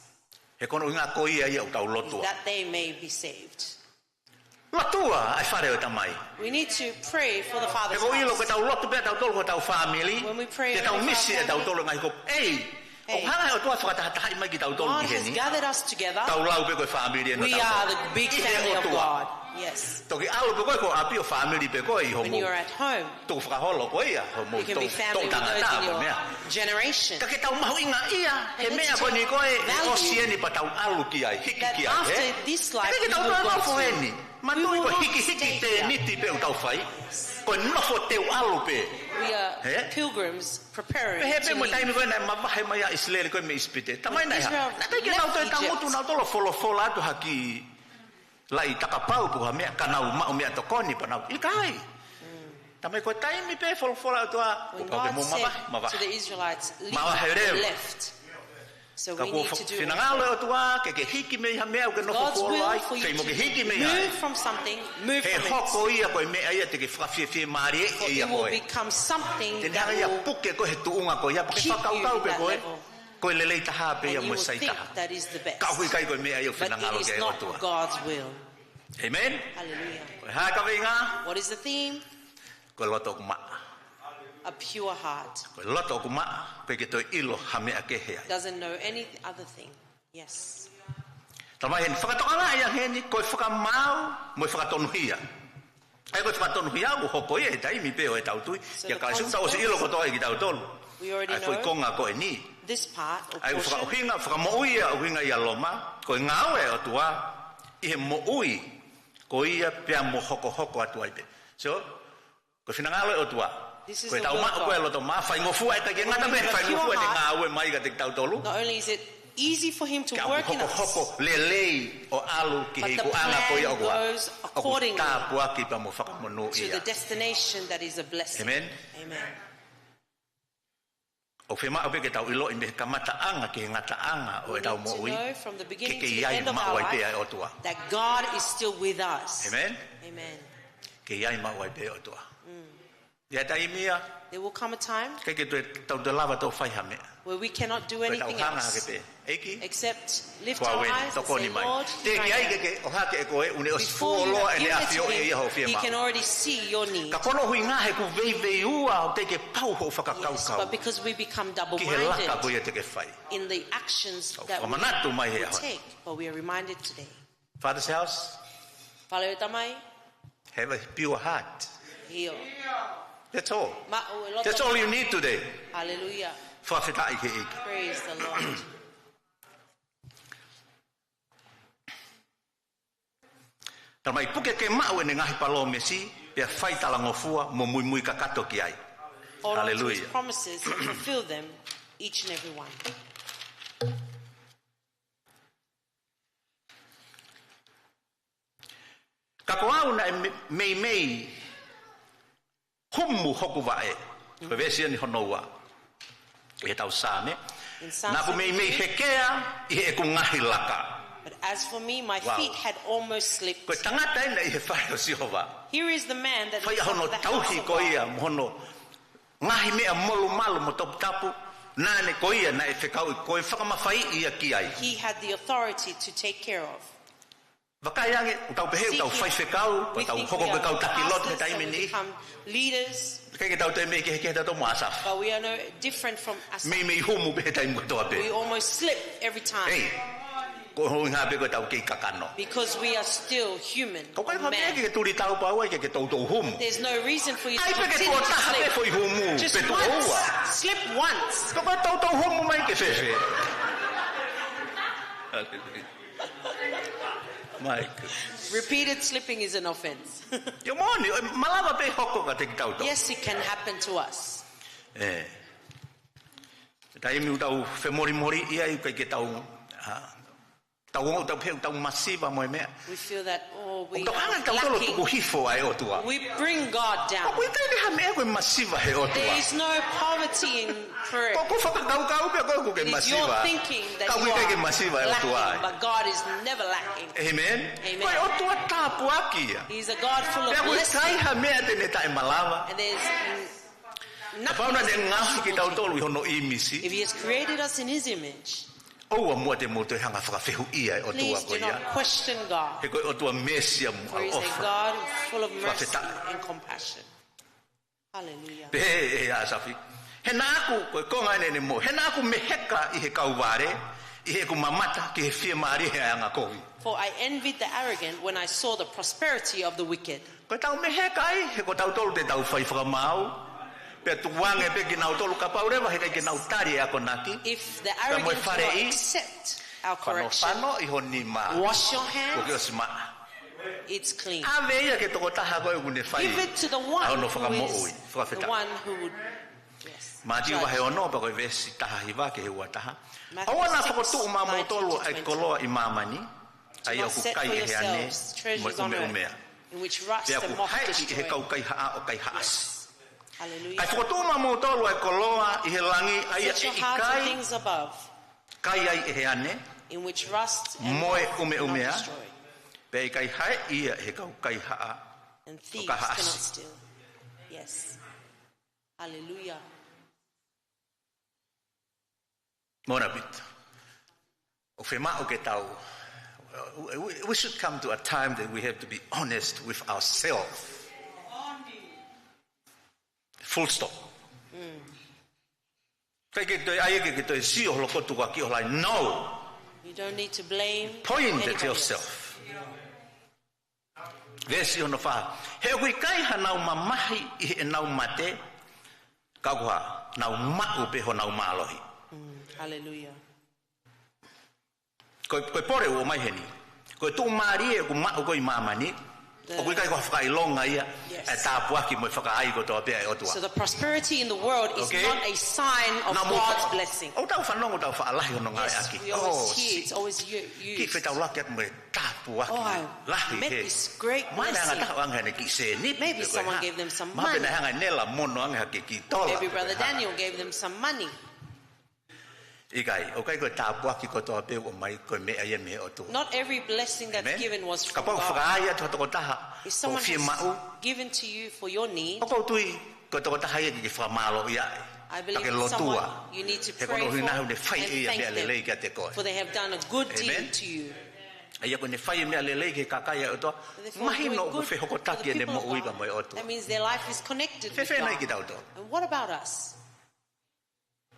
Ke fakamoʻui ʻa kinautolu. He ko hono ʻuhinga ko ia ia ʻoku tau lotua. Is that they may be saved. Lotua ʻa e fale ʻo e Tamai. We need to pray for the Father's house. He ko e ʻilo ko ʻetau lotu pē ʻa tautolu ko hotau fāmili. When we pray only for our family, te tau misi ʻe tautolu e ngaahi ko. Ei, ʻoku hanga ʻe he ʻOtua ʻo fakatahatahaʻi mai kitautolu ki heni. God has gathered us together. Tau lau pē ko e fāmili ʻeni ʻo tautolu. We are the big family of God. ʻI he ʻOtua. Yes. Toki ʻalu pē koe ko ʻapi ʻo fāmili pē koe ʻi homo. When you are at home, tukufakaholo ko ia, homo toʻu tangata mo e meʻa. You can be family with those in your generation. Ka ke tau mahuʻingaʻia he meʻa ko eni ko ē, ʻe ʻosi eni pea tau ʻalu ki ai, hiki ki ai, ē? And let's take value that after this life we will go through. He ʻikai ke tau toe nofo heni. We will not stay here. Manatuʻi ko e hikihiki tēniti pē ʻoku tau fai. Ko e nofo teu ʻalu pē. Ē? We are pilgrims preparing to leave. Pehē pē mo e taimi ko ē naʻe mavahe mai ai ʻa ʻIsileli ko ē mei ʻIsipite. Tala mai naʻe hā? When Israel left Egypt, naʻe ʻikai ke nau toe tangutu nautolu ʻo folofola atu ha kiʻi laʻi takapau pe ko ha meʻa ka nau maʻu meʻatokoni pea nau. ʻIkai. Mm. Tamai, ko e taimi pē folofola ʻOtua, When kuo pau ke God mou said mavahe, mavahe. To the Israelites, "Leave," Mavahe they leo. Left. So Ka we kuo need to do finangalo e ʻOtua ke ke hiki mei ha meʻa ʻoku ke nofo God's fuoloa ai, will for you fei mo ke hiki to mei ai. Move from something, move He from it. Hoko ia ko e meʻa ia te ke fakafiefiemālieʻi For ʻe ia it will koe. Become something Te ne that hanga ia will puke koe he tuʻunga ko ia, pake keep you fakakaukau in pē that koe. Level. Ko e lelei taha pē ia And you mo e will sai think taha. That is the best. Ka ʻoku ʻikai ko e meʻa ia ʻoku But finangalo it is ki ai not ʻOtua. God's will. Amen? Hallelujah. Ko e hā e kaveinga? What is the theme? Ko e loto ʻoku maʻa. A pure heart. Ko e loto ʻoku maʻa, ʻoku ʻikai ke toe ʻilo ha meʻa kehe ai. Doesn't know any other thing. Yes. Tamai, heni fakatokangaʻi ange heni, ko e fakamaau mo e fakatonuhia. ʻA ia ko e fakatonuhia ʻoku hoko ia he taimi pē ʻo ʻetau tui. So Kia the Kalaisi, tau ʻosi consequence, ʻilo kotoa ʻe kitautolu. We already know ʻA ia ko e konga ko eni. This part or ʻA ia ko e portion. Fakaʻuhinga, fakamoʻui ia, ʻuhinga ia Loma, ko e ngāue ʻa e ʻOtua ʻi he moʻui ko ia pea mo hokohoko atu ai pē. So, ko e finangalo e ʻOtua. This is Ko e the tau will of maʻu ko e God. Loto maʻa, faingofua e kai ke When ngata we mei have a pure faingofua ne heart, ngāue mai kiate kitautolu. Not only is it easy for him to Ke ʻalu work in us, hokohoko lelei ʻo ʻalu ki he but the ikuʻanga ko ia plan ʻoku ʻa. Goes ʻOku accordingly tāpuaki pea mo fakamonū to ia. The destination that is a blessing. Amen. Amen. ʻOku fiemaʻu pē ke tau ʻiloʻi mei he kamataʻanga ki he ngataʻanga ʻo We ʻetau need to moʻui. Know from the beginning Ke to kei the ai end of maʻu our ai pē life ʻa e ʻOtua. That God is still with us. Amen. Amen. Kei ai maʻu ai pē ʻa e ʻOtua. Mm. ʻI he taimi ia, There will come a time ʻikai ke toe, tau toe lava tau fai ha meʻa. Where we cannot do Ko e tau anything hanga else hake pē. ʻEiki, Except lift Ko au our eni, eyes and tokoni say, mai. "Lord, Te here I ke ai am." Ke ke ʻohake ʻe koe, ʻoku ne ʻosi Before you fuoloa have ʻene given it to ʻafioʻi ʻe ia hoʻo him, he can fiemaʻu. Already see your need. Ka ko hono ʻuhinga he ʻoku veiveiua ʻo teʻeki ke pau hoʻo Yes, fakakaukau. But because we become Ki he laka double-minded ko ia te ke fai. In the actions Au that we fakamanatu mai he will ʻaho. Take, but we are reminded today. Father's house, Fale ʻo e Tamai, have a pure heart. Hio. That's all. Maʻu e loto That's all you maʻa. Need today. Hallelujah. Fakafetaʻi ki he ʻEiki. Praise the Lord. Tamai, puke ke maʻu ʻene ngaahi palōmesi, pea fai talangofua mo muimui kakato ki ai. Hold on to his Hallelujah. Promises and fulfill them, each and every one. Ka ko au naʻe me-, meimei humu hoku vaʻe. Ko e veesi eni hono ua. ʻI he tau Saame. In Psalm Naʻa ku meimei seventy-three, hekea ʻi heʻeku ngaahi laka. But as for me, my Wow. Feet had almost slipped. Ko e tangata ena ʻi he fale ʻo Sihova. Here is the man that Fai looks hono after the house tauhi of ko God. Ia, mo hono ngaahi meʻa molumalu mo toputapu, naʻa ne ko ia naʻe fekauʻi ko e fakamafaiʻi ia ki ai. He had the authority to take care of. Vakai ange, ʻoku tau pehē, ʻoku tau See here, faifekau, we ʻoku tau think hoko we ko e are kau taki lotu he pastors taimi and we ni. Become leaders, ʻIkai ke tau toe meimei kehekehe tautolu mo ʻAsafi. But we are no different from Asaph. Meimei humu pē he taimi kotoa pē. We almost slip every time. Hei, ko hono ʻuhinga pē ko ʻetau kei kakano. Because we are still human, Ka ʻoku ʻikai ha meʻa ke ke tuli taupau ai ke ke toutou humu. There's no reason for you to continue to slip. ʻAi pē ke tuʻo taha pē foʻi humu, Just pe tuʻo once. Ua. Slip once. Ka ko e toutou humu mai ke fēfē. Hallelujah. My goodness. Repeated slipping is an offense. ʻIo moʻoni, ʻe malava pē hoko kiate kitautolu. Yes, it can happen to us. ʻE. Taimi ʻoku tau femolimoliʻi ai, ʻikai ke tau, ʻa, tau, tau pehē ʻoku tau masiva mo e meʻa. We feel that, oh, we are lacking. ʻOku tau hanga tautolu ʻo tuku hifo ʻa e ʻOtua. We bring God down. ʻOku ʻikai ke ha meʻa ko e masiva he ʻOtua. There is no poverty in Correct. Ko ʻeku fakakaukau pē ko ʻeku ke masiva. It is your thinking that you are lacking, but God is never lacking. Amen. Amen. Ko e ʻOtua tāpuaki ia. He is a God full of blessing. Pea ʻoku ʻikai ha meʻa te ne taʻemalava. And there's n-, nothing that he cannot do. Kapau naʻa ne ngaohi kitautolu ʻi hono ʻīmisi. If he has created us in his image, ʻOua muʻa te mou toe hanga fakafehuʻia e ʻOtua ko ia. Please do not question God. He ko e ʻOtua meesi mo ʻaloʻofa. For he is a God full of mercy and compassion. Fakafetaʻi. Hallelujah. Pehē ʻe ʻAsafi. He naʻa ku, ko e konga ʻeni ʻene moʻui. He naʻa ku meheka ʻi he kau vale, ʻi heʻeku mamata ki he fiemālie ʻa e angakovi. For I envied the arrogant when I saw the prosperity of the wicked. Ko ʻetau meheka ai, he ko tautolu te tau fai fakamaau. Pea tukuange pē kinautolu kapau leva he ʻikai ke nau tali e akonaki. If the arrogant do not accept our correction, Pea mo e faleʻi. Fanofanoʻi ho nima. Wash your hands. Kuo ke ʻosi maʻa. It's clean. ʻAve ia ki he tokotaha ko ē ʻoku ne fai. Give it to the one who is the one who would, ʻA hono fakamoʻui. Fakafetaʻi. Yes. Mātiu vahe ono, pea ko e veesi taha hiva ki he ua taha. Matthew six, nine to twenty. ʻOua naʻa fokotuʻu maʻamoutolu ʻa e koloa ʻi māmani, ʻa ia ʻoku kai ʻe he ane mo e ʻumeʻumea. Do not set for yourselves treasures on earth, in which rust and moth destroy. Pea ʻoku haeʻi ʻe he kau kaihaʻa ʻo kaihaʻasi. Yes. Hallelujah. Kae fokotuʻu maʻamoutolu ʻa e koloa ʻi he langi, ʻa ia ʻe ʻikai kai ai ʻe he ane mo e ʻumeʻumea, pea ʻe ʻikai haeʻi ia ʻe he kau kaihaʻa ʻo kaihaʻasi. Yes. Hallelujah. Mona bit. ʻOku fiemaʻu ke tau, we, we should come to a time that we have to be honest with ourselves. Full stop. ʻIkai ke toe ʻai ke, ke toe sio holo kotu ka ki ʻolai. No. You don't need to blame anybody else. Point at yourself. Veesi hono fā. He ʻoku ʻikai hanau mamahi ʻi heʻenau mate, ka ʻoku hanau maʻu pē honau mālohi. Hallelujah. Ko e, ko e pole ʻoku ʻomai heni. Ko e tuʻumālie ʻoku maʻu ko ē ʻi māmani, ʻoku ʻikai ko ha fakaʻilonga ia ʻa e tāpuaki mo e fakaai kotoa pē ʻa e ʻOtua. So the prosperity in the world is not a sign of God's blessing. ʻOku tau fanongo, tau faʻa lahi hono ngāueʻaki. Yes, we always hear it's always used. Kiʻi fetaulaki atu mo e tāpuaki lahi he. Oh, I met this great blessing. Mahalo naʻe hanga ʻe ha taha ʻo ʻange haʻane kiʻi sēniti pe ko e hā. Maybe someone gave them some money. Mahalo pē naʻe hanga ʻe Nela ʻo ʻoange ha kiʻi tola pe ko e hā. Maybe Brother Daniel gave them some money. ʻIkai, ʻoku ʻikai ko e tāpuaki kotoa pē ʻoku ʻomai ko e meʻa ia mei he ʻOtua. Not every blessing that's given was from God. ʻĒmeni. Kapau ʻoku fakaai atu ha tokotaha ʻoku fiemaʻu, ʻoku ou tui ko e tokotaha ia ke ke fakamālōʻia ai. I believe it's someone you need to pray for and thank them, for they have done a good deed to you. Pea ke lotua. He ko hono ʻuhinga he ʻoku ne fai ʻe ia meʻa lelei kiate koe. ʻĒmeni. ʻA ia ko ʻene fai e meʻa lelei ki he kakai ʻa e ʻOtua, mahino ʻoku fehokotaki ʻene moʻui pea mo e ʻOtua. Therefore, if they're doing good for the people of God, that means their life is connected with God. Fēfē nai kitautolu? And what about us?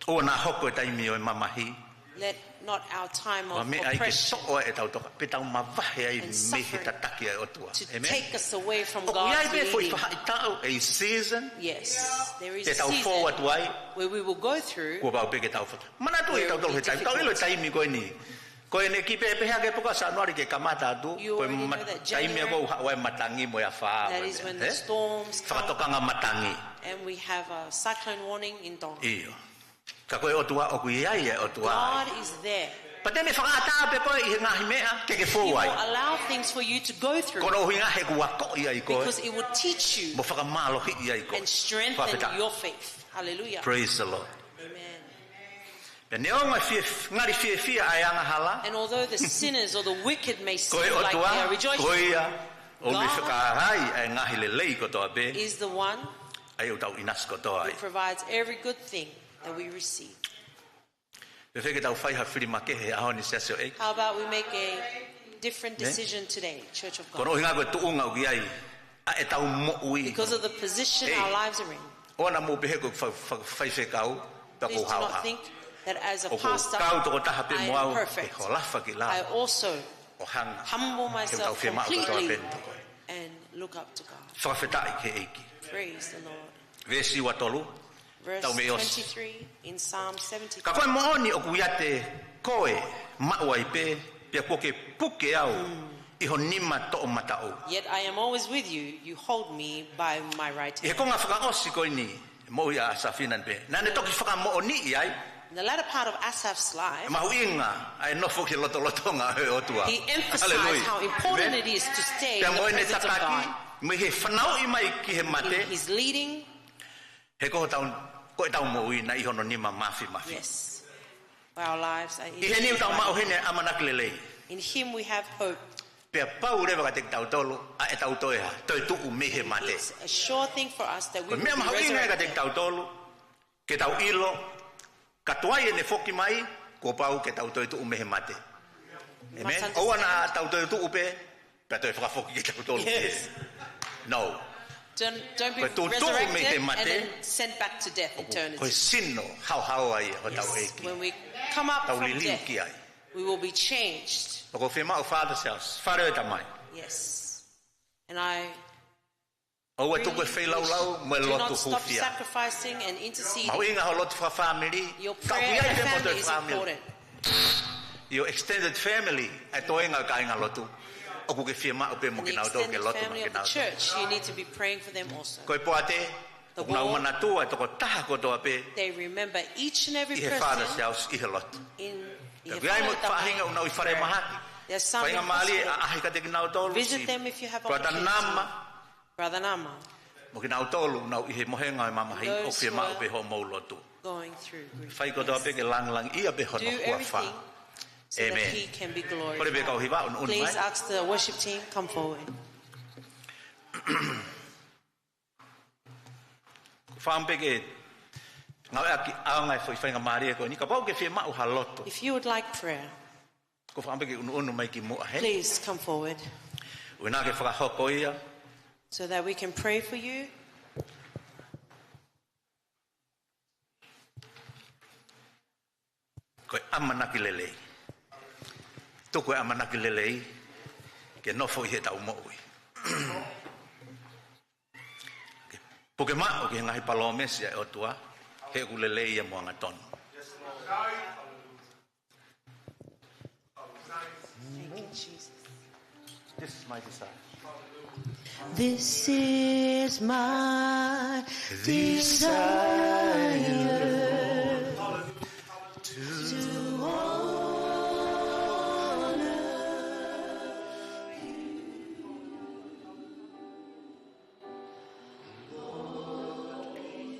ʻOua naʻa hoko e taimi ʻo e mamahi ko ha meʻa ia ke toʻo ai ʻetau toka, pe tau mavahe ai mei he tataki ʻa e ʻOtua. ʻĒmeni. Let it not be a time of oppression and suffering to take us away from God's leading. ʻOku ʻi ai pē foʻi faʻahitaʻu, a season, te tau fou atu ai. Yes, there is a season where we will go through, where we will be tested. Kuo pau pē ke tau fata. Manatuʻi ʻe tautolu he taimi, tau ʻilo e taimi ko eni. Ko ʻene kiʻi pehē pē hake pē ko Sānuali ke kamata atu. You already know that January, ko e ma-, taimi ia ʻoku haʻu ai e matangi mo e afā mo e meʻa, ē? That is when the storms come. Fakatokanga matangi. And we have a cyclone warning in Tonga. ʻIo. Ka ko e ʻOtua ʻoku ʻi ai e ʻOtua. God is there. Pea te ne fakaʻatā pē koe ʻi he ngaahi meʻa ke ke fou ai. He will allow things for you to go through. Ko hono ʻuhinga he ʻoku akoʻi ai koe. Because it will teach you and strengthen your faith. Mo fakamālohiʻi ai koe. Fakafetaʻi. Hallelujah. Praise the Lord. Amen. Pea neongo e fie-, ngali fiefia ʻa e angahala. And although the sinners or the wicked may seem like they are rejoicing, Ko e ʻOtua, ko ia ʻoku ne fakahā ai ʻa e ngaahi lelei kotoa pē. God is the one ʻA ia ʻoku tau ʻinasi kotoa ai. Who provides every good thing that we receive. Fēfē ke tau fai ha fili makehe he ʻaho ni, Siasi ʻo e ʻEiki? How about we make a different decision today, Church of God? Ko hono ʻuhinga ko e tuʻunga ʻoku ʻi ai ʻa ʻetau moʻui. Because of the position our lives are in. ʻOua naʻa mou pehē ko e fa-, fa-, faifekau, pea ʻoku ou haohaoa. Please do not think that as a pastor, I am perfect. ʻOku ou kau tokotaha pē mo au he holafa ki lalo. I also humble myself completely and look up to God. ʻO hanga he ʻoku tau fiemaʻu kotoa pē ni tokoi. Fakafetaʻi ki he ʻEiki. Praise the Lord. Veesi ua tolu. Verse twenty-three in Psalm seventy-three. Tau mei ʻosi. Ka ko e moʻoni ʻoku ʻiate koe maʻu ai pē, pea kuo ke puke au ʻi ho nima toʻomataʻu. Yet I am always with you, you hold me by my right hand. ʻI he konga fakaʻosi ko eni, moʻui ʻa ʻAsafi naʻa ne pehē, naʻa ne toki fakamoʻoniʻi ai. In the latter part of Asaph's life, ʻa e mahuʻinga ʻa e nofo ki he lotolotonga ʻo e ʻOtua. Hallelujah. Amen. He emphasized how important it is to stay in the presence of God. Pea mo ʻene tataki, mei he fanauʻi mai ki he mate. In his leading, He ko hotau, ko ʻetau moʻui naʻe ʻi hono nima māfimafi. Yes. Our lives are in his hand. ʻI heni ʻoku tau maʻu heni ʻamanaki lelei. In him we have hope. Pea pau leva kiate kitautolu ʻa ʻetau toe hā, toe tuʻu mei he mate. It's a sure thing for us that we will be resurrected. Ko e meʻa mahuʻinga kiate kitautolu, ke tau ʻilo, ka tuai ʻene foki mai, kuo pau ke tau toe tuʻu mei he mate. Amen? We must understand. ʻOua naʻa tau toe tuʻu pē, pea toe fakafoki kitautolu ki hē. Yes. No. Don't, don't be resurrected and then sent back to death, eternity. Ko e tuʻu mei he mate ʻoku, ko e sino haohaoa ia hotau ʻEiki. Yes. When we come up from death, we will be changed. Tau liliu ki ai. ʻOku ou fiemaʻu, Father's house, Fale ʻo e Tamai. Yes. And I ʻOua ʻe tuku e feilaulau mo e lotu hūfia. Really do not stop sacrificing and interceding. Mahuʻinga hoʻo lotu fakafāmili. Your prayer and family is important. Ka ʻoku ʻi ai pē mo e toe fāmili. Your extended family, ʻa e toenga ʻo e kāingalotu. ʻOku ke fiemaʻu pē mo kinautolu ke lotu maʻa kinautolu. And the extended family of the church, you need to be praying for them also. Ko e poate, ʻoku nau manatua e tokotaha kotoa pē. The more they remember each and every person in the Father's house, ʻi he lotu. Ka ʻoku ʻi ai mo e faʻahinga ʻoku nau ʻi fale mahaki. There's some in hospital. Faingamālie ʻaʻahi kiate kinautolu. Visit them if you have opportunity. Brother Nama. Brother Nama. Mo kinautolu ʻoku nau ʻi he mohenga ʻo e mamahi, ʻoku fiemaʻu pē hoʻomou lotu. Those who are going through grief. Fai kotoa pē ke lāngilangiʻia pē hono huafa. Do everything so that he can be glorified. ʻĒmeni. Kole pē kau hiva ʻo unuunu mai. Please ask the worship team come forward. Ko e fakaʻamu pē ke ngāueʻaki ʻaonga e foʻi faingamālie ko eni, kapau ʻoku ke fiemaʻu ha lotu. If you would like prayer, Ko e fakaʻamu pē ke unuunu mai ki muʻa he. Please come forward. ʻUhinga ke fakahoko ia. So that we can pray for you. Ko e ʻamanaki lelei. Tuku e ʻamanaki lelei ke nofo ʻi heʻetau moʻui. Ke puke maʻu ki he ngaahi palōmesi ʻa e ʻOtua, he ʻoku lelei ia mo angatonu. Thank you, Jesus. This is my desire. This is my desire to honor you.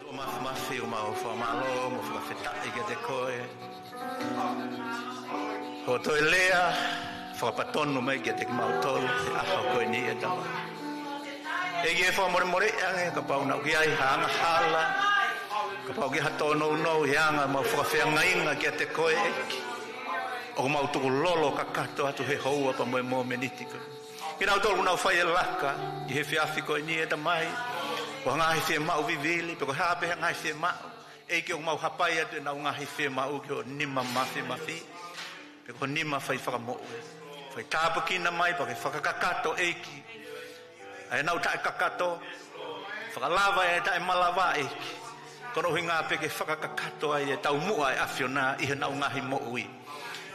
Māfimafi, ʻoku mau fakamālō mo fakafetaʻi kiate koe. Hoʻo toe lea fakapatonu mai kiate kimautolu he ʻaho ko eni, ʻe Tamai. ʻEiki, ʻe fakamolemole ange kapau naʻa ʻoku ʻi ai ha angahala, kapau ʻoku ʻi ai ha tōnounou he anga ʻemau fakafeangainga kiate koe, ʻEiki. ʻOku mau tukulolo kakato atu he houa pea mo e mōmeniti ko eni. Kinautolu ʻoku nau fai e laka ʻi he efiafi ko eni, ʻe Tamai, ko e ngaahi fiemaʻu vivili, pe ko e hā pē ha ngaahi fiemaʻu, ʻEiki, ʻoku mau hapai atu ʻenau ngaahi fiemaʻu ki ho nima māfimafi, pe ko ho nima fai fakamoʻui. Fai tāpuekina mai pea ke fakakakato, ʻEiki, ʻa ʻenau taʻekakato, fakalava ʻa e taʻemalava, ʻEiki, ko hono ʻuhinga pē ke fakakakato ai e taumuʻa ʻa e ʻAfiona ʻi heʻenau ngaahi moʻui.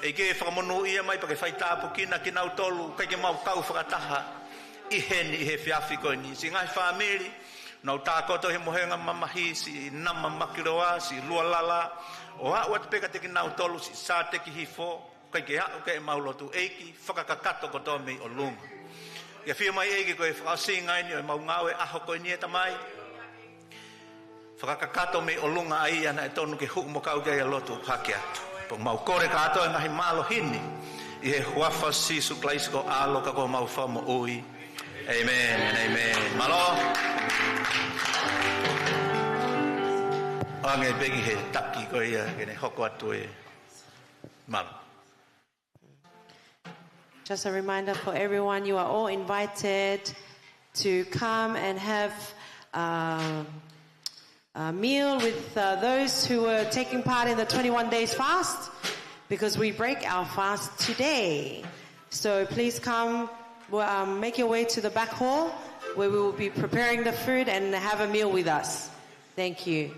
ʻEiki, fakamonūʻia mai pea ke fai tāpuekina kinautolu ʻoku ʻikai ke mau kau fakataha ʻi heni ʻi he efiafi ko eni. Siʻi ngaahi fāmili ʻoku nau tākoto he mohenga mamahi, siʻi Nama Makiloa, siʻi Lualala, ʻo aʻu atu pē kiate kinautolu siʻi Sāteki Hifo, ʻikai ke aʻu ki heʻemau lotu, ʻEiki, fakakakato kotoa mei ʻolunga. ʻIo, ʻafio mai, ʻEiki, ko e fakaʻosinga eni ʻo ʻemau ngāue ʻaho ko eni, ʻe Tamai. Fakakakato mei ʻolunga ʻa ia naʻe tonu ke hū mo kau ki ai ʻa e lotu ʻoku hake atu. Pea mau kole kātoa e ngaahi mālohi ni ʻi he huafa ʻo Sīsū Kalaisi ko ho ʻAlo ka ko homau Fakamoʻui. ʻĒmeni, ʻēmeni. Mālō. ʻOange pē ki he taki ko ia ke ne hoko atu e mālō. Just a reminder for everyone, you are all invited to come and have, um, a meal with, uh, those who were taking part in the twenty-one days fast, because we break our fast today. So please come, well, um, make your way to the back hall where we will be preparing the food and have a meal with us. Thank you.